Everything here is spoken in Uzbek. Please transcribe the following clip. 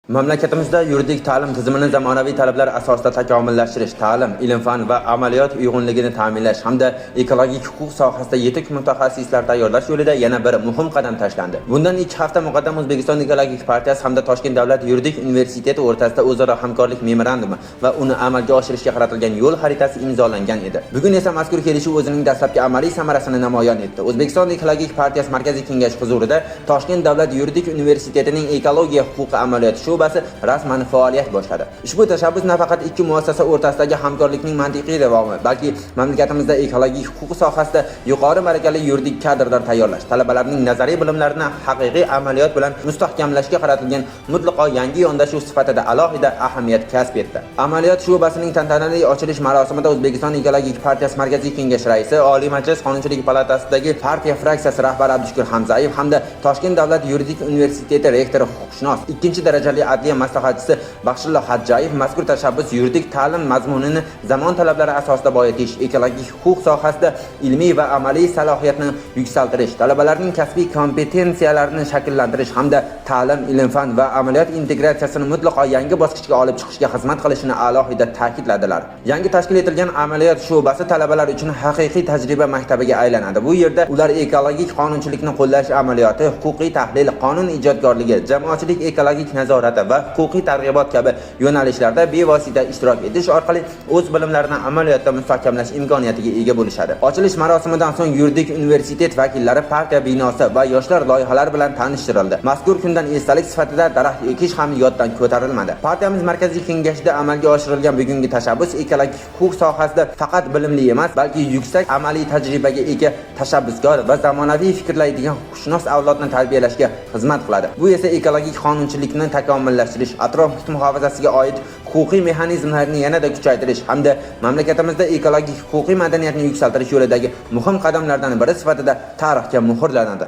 Mamlakatimizda yuridik ta'lim tizimini zamonaviy talablar asosida takomillashtirish, ta'lim, ilm-fan va amaliyot uyg'unligini ta'minlash hamda ekologik huquq sohasida yetuk mutaxassislar tayyorlash yo'lida yana bir muhim qadam tashlandi. Bundan 2 hafta muqaddam O'zbekiston Ekologik partiyasi hamda Toshkent davlat yuridik universiteti o'rtasida o'zaro hamkorlik memorandumi va uni amalga oshirishga qaratilgan yo'l xaritasi imzolangan edi. Bugun esa mazkur kelishuv o'zining dastlabki amaliy samarasini namoyon etdi. O'zbekiston Ekologik partiyasi Markaziy kengashi huzurida Toshkent davlat yuridik universitetining ekologiya huquqi amaliyoti shu'basi rasman faoliyat boshladi. Ushbu tashabbus nafaqat ikki muassasa o'rtasidagi hamkorlikning mantiqiy davomi, balki mamlakatimizda ekologik huquq sohasida yuqori malakali yuridik kadrlar tayyorlash, talabalarning nazariy bilimlarini haqiqiy amaliyot bilan mustahkamlashga qaratilgan mutlaqo yangi yondashuv sifatida alohida ahamiyat kasb etdi. Amaliyot shu'basining tantanali ochilish marosimida O'zbekiston Ekologik partiyasi Markaziy kengashi raisi, Oliy Majlis Qonunchilik palatasidagi partiya fraksiyasi rahbari Abdushukur Hamzayev hamda Toshkent davlat yuridik universiteti rektori, huquqshunos, ikkinchi darajali adliya maslahatchisi Baxshillo Xadjayev mazkur tashabbus yuridik ta'lim mazmunini zamon talablari asosida boyitish, ekologik huquq sohasida ilmiy va amaliy salohiyatni yuksaltirish, talabalarning kasbiy kompetensiyalarini shakllantirish hamda ta'lim, ilm-fan va amaliyot integratsiyasini mutlaqo yangi bosqichga olib chiqishga xizmat qilishini alohida ta'kidladilar. Yangi tashkil etilgan amaliyot shu'basi talabalar uchun haqiqiy tajriba maktabiga aylanadi. Bu yerda ular ekologik qonunchilikni qo'llash amaliyoti, huquqiy tahlil, qonun ijodkorligi, jamoatchilik ekologik nazorati va huquqiy targ'ibot kabi yo'nalishlarda bevosita ishtirok etish orqali o'z bilimlarini amaliyotda mustahkamlash imkoniyatiga ega bo'lishadi. Ochilish marosimidan so'ng yuridik universitet vakillari partiya binosi va yoshlar loyihalari bilan tanishtirildi. Mazkur kundan esdalik sifatida daraxt ekish ham yoddan ko'tarilmadi. Partiyamiz Markaziy kengashida amalga oshirilgan bugungi tashabbus ekologik huquq sohasida faqat bilimli emas, balki yuksak amaliy tajribaga ega, tashabbuskor va zamonaviy fikrlaydigan huquqshunos avlodni tarbiyalashga xizmat qiladi. Bu esa ekologik qonunchilikni takomillashtirish, atrof muhit muhofazasiga oid huquqiy mexanizmlarni yanada kuchaytirish hamda mamlakatimizda ekologik huquqiy madaniyatni yuksaltirish yo'lidagi muhim qadamlardan biri sifatida tarixga muhrlanadi.